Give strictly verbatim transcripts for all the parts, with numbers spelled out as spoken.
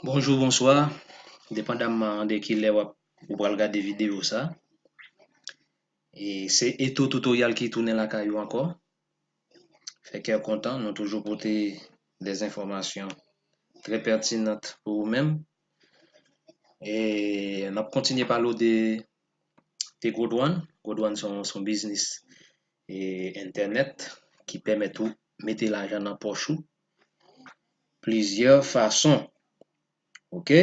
Bonjou, bonswa, depandamman de ki lè w ap, ou pral gade videyo sa. E se Eto Tutorial ki tounen lakay ou ankò. Fè kè w kontan, nou toujou pote de enfòmasyon trè pètinant pou ou menm. E n ap kontinye pale w de, de Godwan. Godwan se yon, se yon biznis e entènèt ki pèmèt ou mete lajan nan pòch ou plizyè fason. Oke?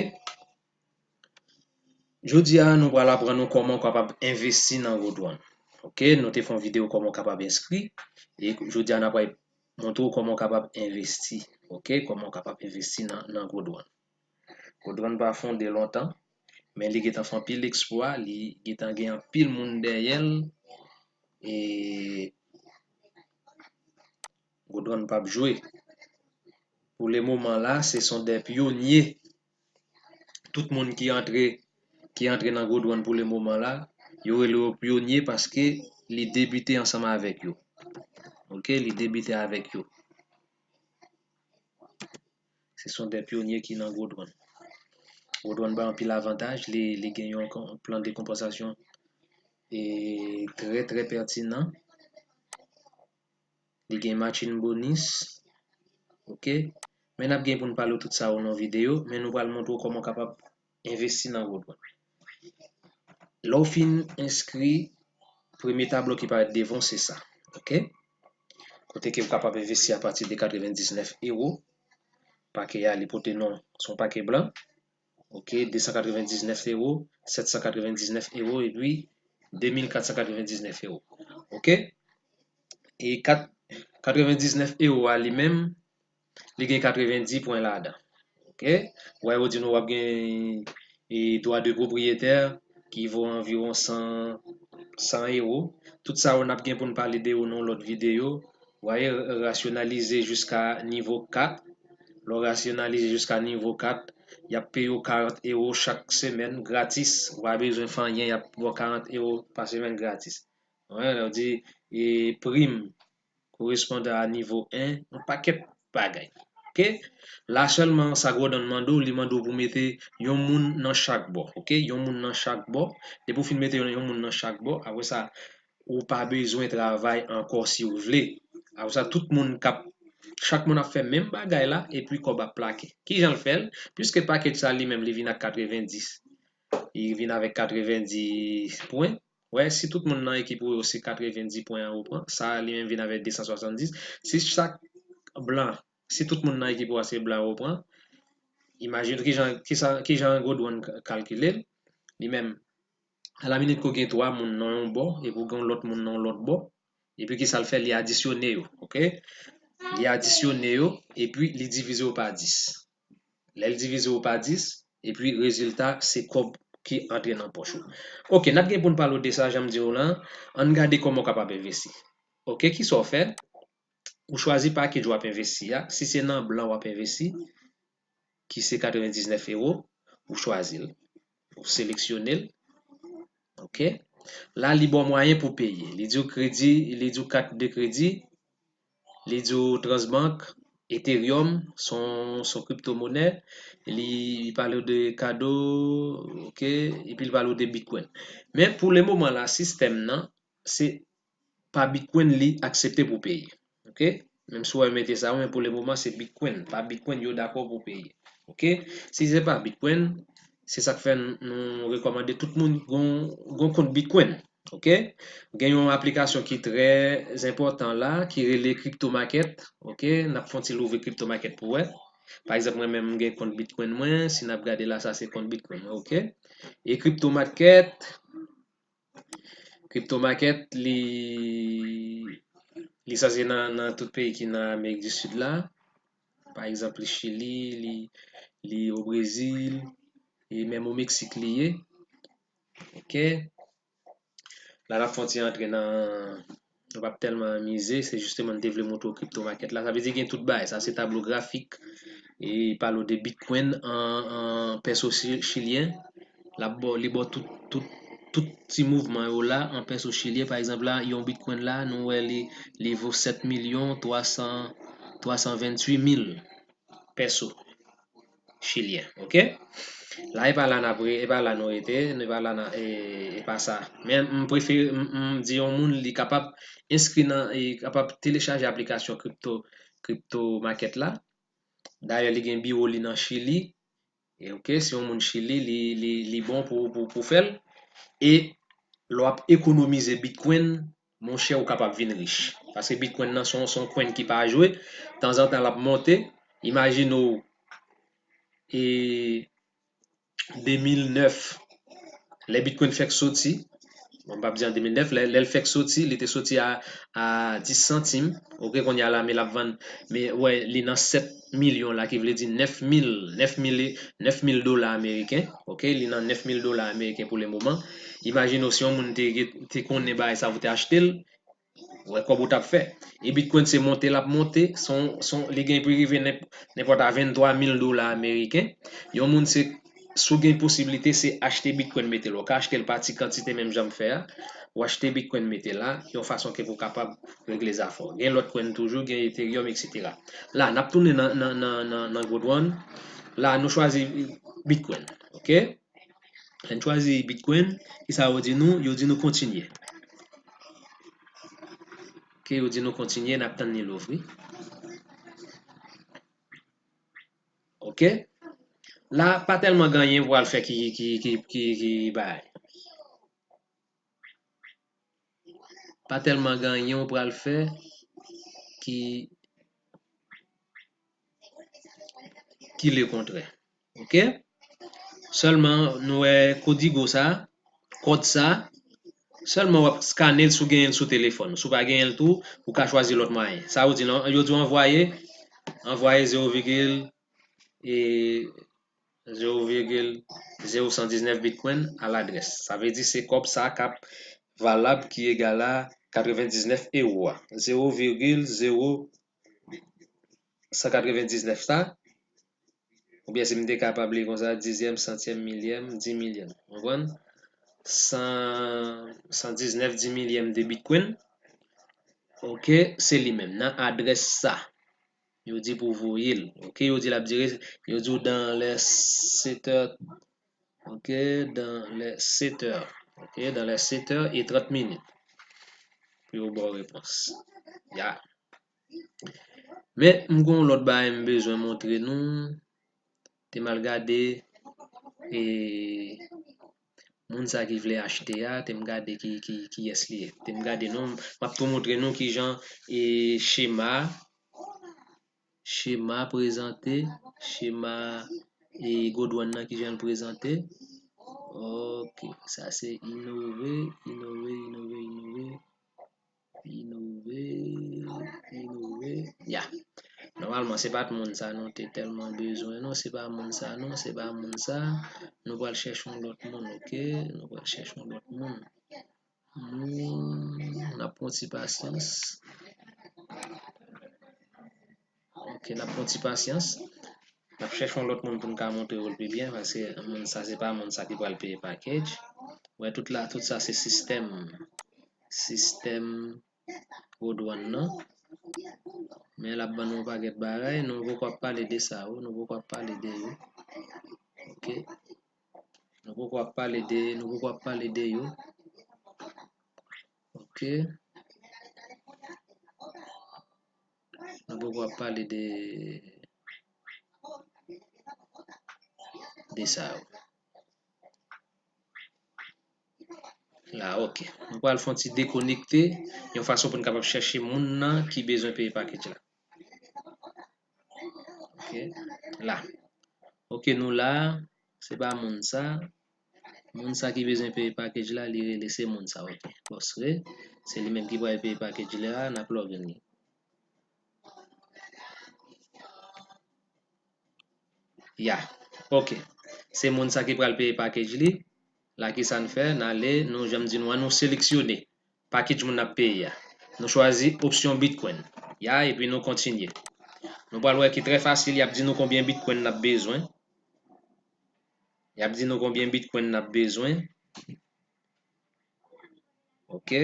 Jodi a, nou pral aprann nou kòman w kapab envesti nan Godwan. Oke? Nou te fè yon videyo kòman w kapab enskri. E jodi a, n ap pral montre w kòman w kapab envesti. Oke? Kòman w kapab envesti nan, nan Godwan. Godwan pa fonde lontan, men li gentan fè anpil eksplwa, li gentan gen anpil moun dèyè l. E Godwan p ap jwe. Pou le moman la, se son de pyonye. Tout moun ki antre, ki antre nan Godwan pou le moman la, yo rele yo pyonye paske li debite ansanm avèk yo. Oke, li debite avèk yo. Se son de pyonye ki nan Godwan. Godwan bay anpil avantaj, li, li gen yon kon- plan de konpansasyon e trè, trè pètinan. Li gen matching bonus. Oke. Men n ap gen pou n pale w tout sa yo nan videyo, men nou pral montre w kòman w kapab envesti nan Godwan. Lè w fin enskri, premye tablo ki parèt devan w se sa. Oke? Kote ke w kapab envesti apati de katrevendiznèf ewo. Pake a, li pote non, se yon pake blan. Oke, de san katrevendiznèf ewo, sèt san katrevendiznèf ewo, epi de mil kat san katrevendiznèf ewo. Oke? E kat, katrevendiznèf ewo a li menm, li gen katrevendi pwen ladan. Oke? Ou wè, yo di nou w ap gen e dwa de pwopriyetè ki vo anviwon san, san ewo. Tout sa yo n ap gen pou n pale de yo nan yon lòt videyo. Ou wè, rasyonalize jiska nivo kat. Lè w rasyonalize jiska nivo kat, y ap peye w karant ewo chak semèn, gratis. Ou pa bezwen fè anyen, y ap ba w karant ewo pa semèn gratis. Ou wè, lè w di, e, prim korespondan a nivo en, yon pakèt bagay. Oke? La sèlman, sa Godwan mande w, li mande w pou mete yon moun nan chak bò. Oke? Yon moun nan chak bò. Depi w fin mete yon, yon moun nan chak bò, apre sa, ou pa bezwen travay ankò si w vle. Apre sa, tout moun k ap, chak moun ap fè menm bagay la, epi kòb ap plake. Ki jan l fè l? Piske pakèt sa li menm, li vin ak katrevendiz. Li vin avèk katrevendiz pwen. Wè, si tout moun nan ekip ou yo se katrevendiz pwen an ou pran, sa li menm vin avèk de san swasanndiz. Si chak blan, si tout moun nan ekip ou a se blan ou pran, imajine ki jan, ki sa, ki jan Godwan k- kalkile l. Li menm, alaminit ke w gen twa moun nan yon bò, epi w gen yon lòt moun nan yon lòt bò, epi ki sa l fè, li adisyone yo, oke? Li adisyone yo, epi li divize yo pa dis. Lè l divize yo pa dis, epi rezilta se kòb ki antre nan pòch ou. Oke, n ap gen pou n pale w de sa, jan m di w lan, ann gade kòman w kapab envesti. Oke, kisa w fè? Ou chwazi package w ap envesti a. Si se nan blan w ap envesti, ki se katrevendiznèf ewo, ou chwazi l. Ou seleksyone l. Oke. La, li ba w mwayen pou peye. Li di w kredi, li di w kat de kredi, li di w Transbank, Ethereum, se yon, se yon kriptomonè. Li, li pale w de kado, oke, epi li pale w de Bitcoin. Men pou le moman la, sistèm nan, se pa Bitcoin li aksepte pou peye. Oke? Menm si w wè mete sa, men pou le moman, se Bitcoin. Pa Bitcoin yo dakò pou peye. Oke? Si se pa Bitcoin, se sa k fè n- nou rekòmande tout moun gon, gon kont Bitcoin. Oke? Gen yon aplikasyon ki trè enpòtan la, ki rele Crypto Market. Oke? N ap fè yon ti louvri Crypto Market pou wè. Pa egzanp, mwen menm, m gen kont Bitcoin mwen. Si n ap gade la, sa se kont Bitcoin mwen. Oke? E Crypto Market, Crypto Market, li, li sanse nan, nan tout peyi ki nan Amerik di Sid la. Pa egzanp, li Chili, li, li o Brezil, e menm o Meksik li ye. Oke. La, n ap fè yon ti antre nan, nou p ap tèlman anmize, se jisteman n te vle montre w crypto market la. Sa vle di gen tout bagay. Sa se tablo grafik. E pale w de Bitcoin an, an peso chi- chilyen. L ap ba w, li ba w tout, tout, tout ti mouvman yo la an peso chilyen. Pa egzanp la, yon Bitcoin la, nou wè li, li vo sèt milyon twa san, twa san venntuit mil peso. chilyen, oke? La, e pa la n ap re-, e pa la nou rete, e pa la n a, e, e pa sa. Men m prefere, m, m di yon moun, li kapab enskri nan, li kapab telechaje aplikasyon crypto, crypto market la. Dayè, li gen biwo li nan Chili. E, oke, se yon moun Chili, li, li, li bon pou, pou, pou fè l. E lè w ap ekonomize Bitcoin, monchè, ou kapab vin rich. Paske Bitcoin nan se yon, se yon coin ki pa jwe. Tanzantan, l ap monte. Imajine w, e, de mil nèf, lè Bitcoin fèk soti, bon, m p ap di an de mil nèf, lè, lè l fèk soti, li te soti a, a dis santim, oke, kounye a la, men l ap vann, men, wè, li nan sèt milyon la, ki vle di nèf mil, nèf mil, nèf mil dola ameriken, oke, li nan nèf mil dola ameriken pou le moman. Imajine w si yon moun te, te konnen bagay sa, ou te achte l, wè kòb ou t ap fè. E Bitcoin se monte l ap monte, se yon, se yon, li gen pou rive nenp-, nenpòt a venntwa mil dola ameriken. Yon moun se, si w gen posiblite, se achte Bitcoin mete l. Ou ka achte l pa ti kantite menm jan m fè a. Ou achte Bitcoin mete la, yon fason ke pou w kapab regle zafè w. Gen lòt coin toujou, gen Ethereum, et cetera. La, n ap tounen nan, nan, nan, nan, nan Gold One. La, nou chwazi Bitcoin, oke? Lè n chwazi Bitcoin, kisa yo di nou? Yo di nou kontinye. Oke, yo di nou kontinye, n ap tann li louvri. Oke? La, pa tèlman gen anyen pou al fè ki, ki, ki, ki, ki bagay. Pa tèlman gen anyen ou pral fè ki, ki lekontrè. Oke? Sèlman, nou wè kodigo sa, kòd sa, sèlman w ap skane l si w genyen l sou telefòn. Si w pa genyen l tou, ou ka chwazi lòt mwayen. Sa yo di non, yo di w anvwaye, anvwaye zewo vigil, e, zewo vigil zewo san diznèf Bitcoin a ladrès. Sa vle di se kòb sa k ap valab ki egal a katrevendiznèf ewo a. Zewo vigil zewo san katrevendiznèf sa, oubyen si m te kapab li konsa, dizyèm, santyèm, milyèm, di milyèm. Ou konprann? San, san diznèf di milyèm de Bitcoin. Oke, se li menm, nan adrès sa. Yo di pou voye l. Oke, yo di l ap dire, yo di w dans les sept heures. Oke, dans les sept heures. Oke, dans les sept heures et trente minutes. Pou yo ba w repons. Ya. Men, m gon lòt bagay m bezwen montre nou. Te m al gade, e, moun sa ki vle achte a, te m gade ki, ki, kiyès li ye. Te m gade non, m ap tou montre nou kijan, e, chema, chema prezante, chema, e, Gold One nan kijan l prezante. Oke, sa se inove, inove, inove, inove. Inove, inove. Ya. Nòmalman, se pa t moun sa nou te tèlman bezwen, non. Se pa moun sa, non. Se pa moun sa. Nou pral chèche yon lòt moun, oke? Nou pral chèche yon lòt moun. Hmm, n ap pran ti pasyans. Oke, n ap pran ti pasyans. N ap chèche yon lòt moun pou n ka montre w l pi byen, paske moun sa, se pa moun sa ki pral peye package. Wè, tout la, tout sa, se sistèm, sistèm Gold One nan. Men l ap ban nou yon pakèt bagay, nou poko ap pale de sa yo, nou poko ap pale de yo. Oke. Nou poko ap pale de, nou poko ap pale de yo. Oke. Nou poko ap pale de, de sa yo. La, oke. Nou pral fè yon ti dekonekte, yon fason pou n kapab chèche moun nan ki bezwen peye package la. Oke. La. Oke, nou la. Se pa moun sa. Moun sa ki bezwen peye package la, li rele se moun sa, oke. Boss Ray, se li menm ki pral peye package la, n ap log in li. Ya, oke. Se moun sa ki pral peye package li. La, kisa n fè? N ale, nou, jan m di nou an, nou seleksyone package moun ap peye a. Nou chwazi opsyon Bitcoin. Ya, epi nou kontinye. Nou pral wè ki trè fasil, y ap di nou konbyen Bitcoin n ap bezwen. Y ap di nou konbyen Bitcoin n ap bezwen. Oke.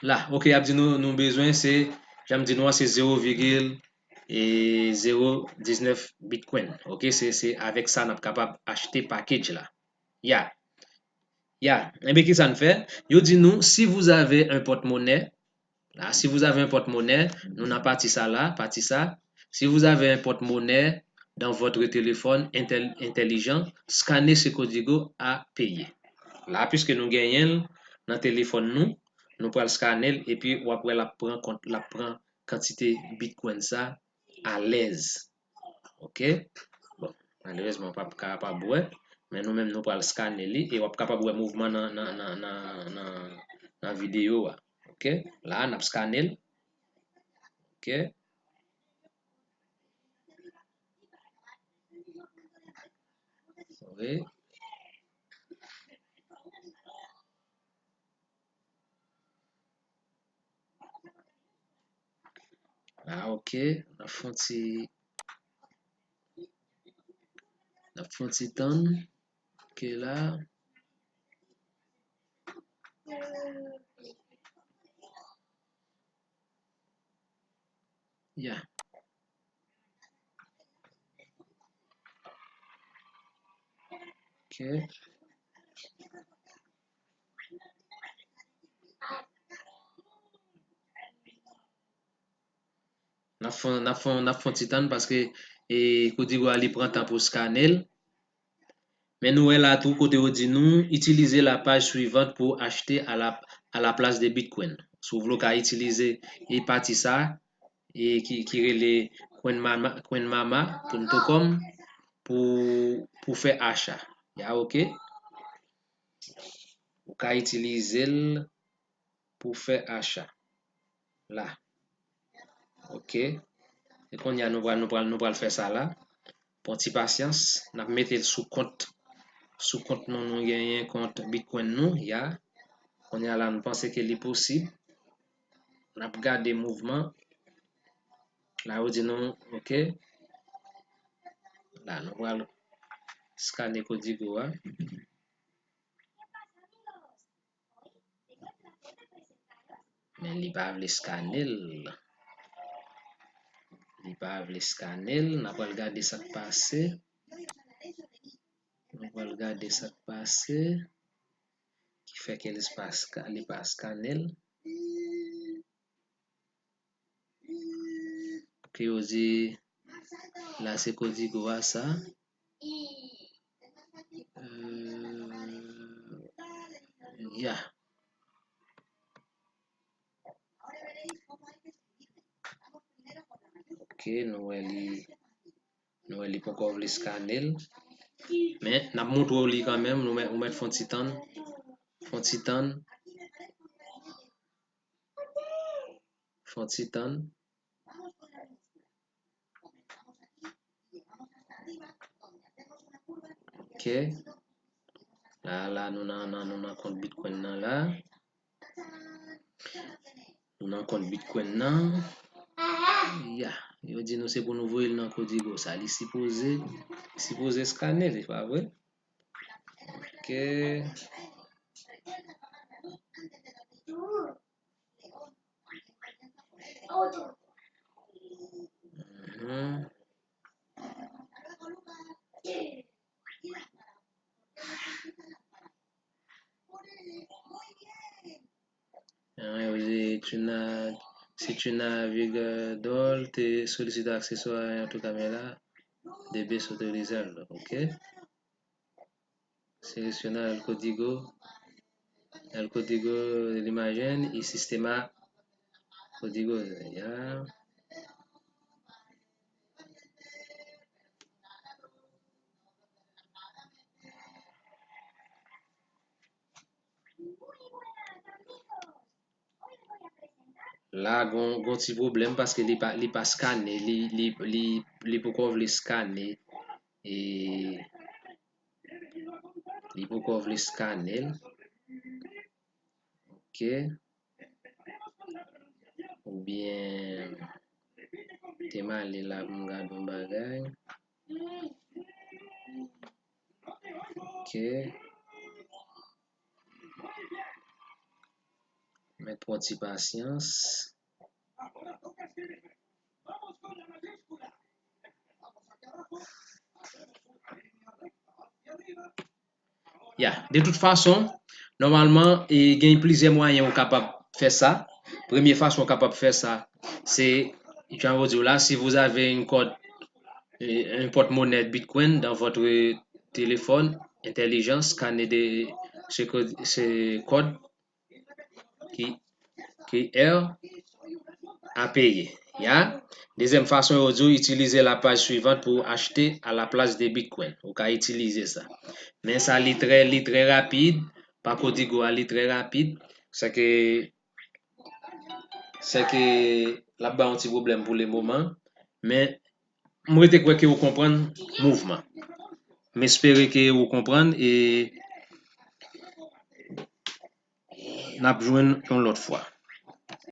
La, oke, y ap di nou, nou bezwen, se, jan m di nou an, se zewo vigil e zewo diznèf Bitcoin. Ok, se, se avèk sa n ap kapab achte package la. Ya. Ya. Enben, ki sa n fè? Yo di nou, si vous avez un porte-monnaie, la, si vous avez un porte-monnaie, nou nan pati sa la, pati sa. Si vous avez un porte-monnaie dans votre téléphone intel- intelligent, scannez ce código à payer. La, piske nou genyen l nan telefòn nou, nou pral skanne l, epi w ap wè l ap pran kont, l ap pran kantite Bitcoin sa alèz. Ok? Bon, malerezman, w p ap kapab wè, men nou menm nou pral skanne li, e w ap kapab wè mouvman nan, nan, nan, nan, nan, nan videyo a. Ok? La, n ap skanne l. Ok? Wi. Ah, ok. N ap fè yon ti, n ap fè yon ti tann. Ok, la. Ya. Ok. N ap fè, n ap fè, n ap fè yon ti tann paske, e, Código a li pran tan pou skanne l. Men nou wè la tou kote yo di nou, utilisez la page suivante pour acheter à la, à la place de Bitcoin. Si w vle w ka itilize e pati sa, e ki, ki rele coinmama, coinmama punto com pou, pou fè acha. Ya, ok? Ou ka itilize l pou fè acha. La. Ok. E kounye a nou pral, nou pral, nou pral fè sa la. Pran ti pasyans, n ap mete l sou kont, sou kont nou, nou genyen kont Bitcoin nou, ya. Kounye a la, nou panse ke li posib. N ap gade mouvman. La, yo di nou, ok. La, nou pral skanne Código a. Men li pa vle skanne l. Li pa vle skanne l. N a pral gade sa k pase. N a pral gade sa k pase. Ki fè ke li pa ska-, li pa skanne l. Ke yo di la se Código a sa. Euh, ya. Ok, nou wè li, nou wè li poko vle skanne l. Men, n ap montre w li kanmenm, nou mèt, ou mèt fè yon ti tann. Fè yon ti tann. Fè yon ti tann. Ok. La, la, nou nan, nan, nou nan kont Bitcoin nan la. Nou nan kont Bitcoin nan. Ya. Yo di nou se pou nou voye l nan Código sa. Li sipoze, sipoze skanne, se pa vre? Ok. Mhm. Ah, yo di, tu na-, si tu navigador te solicita acceso a tu cámara, debes autorizarlo, ok? Selecciona el código, el código de la imagen y sistema código, ya. La, gon, gon ti pwoblèm paske li pa, li pa skane, li, li, li, li poko vle skane. E li poko vle skane l. Ok. Oubyen, te m ale la pou m gade yon bagay. Ok. Mèt pran ti pasyans. Ya, de tout fason, nòmalman, e gen plizyè mwayen ou kapab fè sa. Premye fason ou kapab fè sa, se, jan yo di w la, si vous avez une code, euh, un porte-monnaie Bitcoin dans votre téléphone intelligent, scannez de ce code, ce code qui, qui est à payer. Ya. Dezyèm fason, yo di w, itilize la page suivante pour acheter à la place de Bitcoin. Ou ka itilize sa. Men sa li trè, li trè rapid. Pa Codigo a, li trè rapid. Se ke, se ke l ap ba yon ti pwoblèm pou le moman. Men m rete kwè ke ou konprann mouvman. M espere ke ou konprann e n ap jwenn yon lòt fwa.